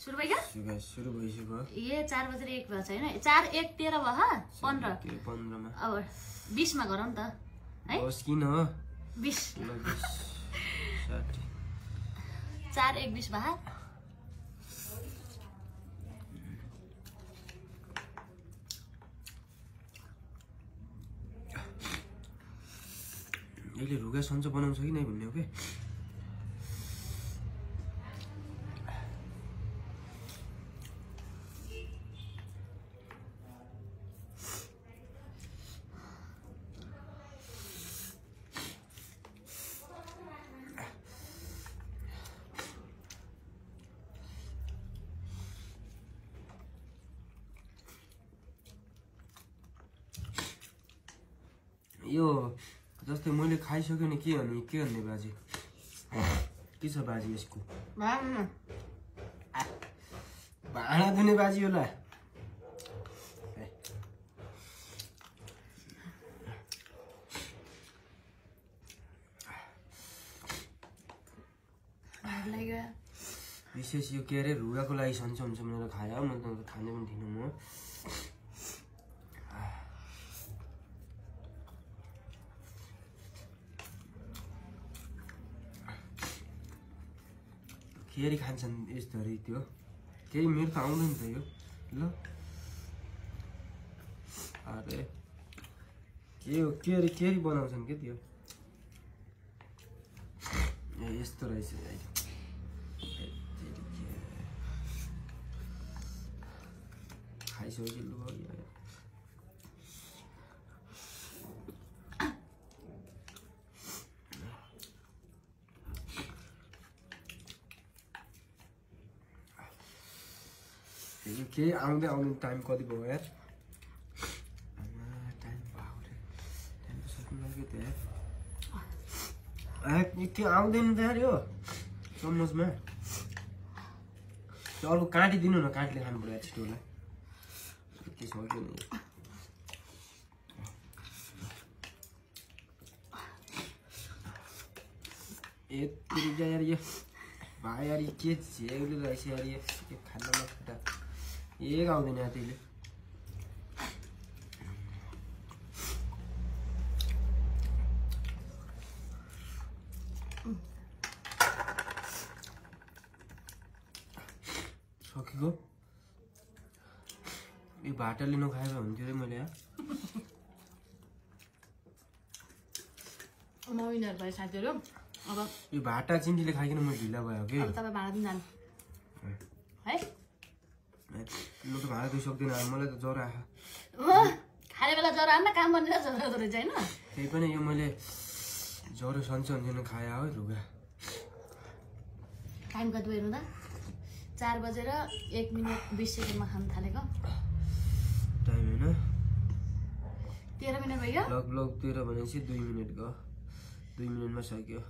सुरु भयो क्या सुरु भइसक्यो ए 4 बजेर 1 भएको छैन 4 1 13 भयो 15 15 मा अब 20 मा गरौँ त है बस किन हो 20 60 4 1 20 भयो यसले रुगा सन्चो बनाउँछ कि नै भन्ने हो के यो जस्तै मैले खाइसक्यो नि के भन्ने बाजी के छ बाजी यसको भाँडा धुने बाजी होला विशेष यो के अरे रुगाको लागि सन्चो हुन्छ भनेर खायो म त खाने पनि थिइनँ म केरी खान्छन् यस्तोहरू त्यो केही मेरो त आउँदैन त यो ल अरे के हो केरी बनाउँछन् के त्यो ए यस्तो रहेछ खाइसक्यो लु के आउँदै टाइम कति भयो यार टाइम त सक्नु लाग्यो त यार के आउँदैन त यार यो चम्मचमा अर्को काटिदिनु न काटले खानु पर्यो छिटोलाई के सक्यो नि यति यार यो भाइ यार के झेउले रहेछ यार यो खाना नखुट्टा एक आउँदैन यहाँ त्यसले सकेको यो भाटाले नखाएर हुन्थ्यो अरे मैले भाइ साथीहरू अब यो भाटा चिन्टीले खाइकन म ढिला भयो कि अब तपाईँ भाडा दिन जानु है म त भाडा दिइ सक्दिनँ मलाई त ज्वरो आयो खाने बेला ज्वरो आमा काम गर्ने ज्वरो रहेछ होइन त्यही पनि यो मैले ज्वरो सन्चो हुन्छ खायो हो रुगा टाइम कति भयो त 4 बजेर 1 मिनट 20 सेकेन्डमा खान थालेको टाइम होइन 13 मिनट भयो लगभग 13 भनेपछि 2 मिनट गयो 2 मिनटमा सक्यो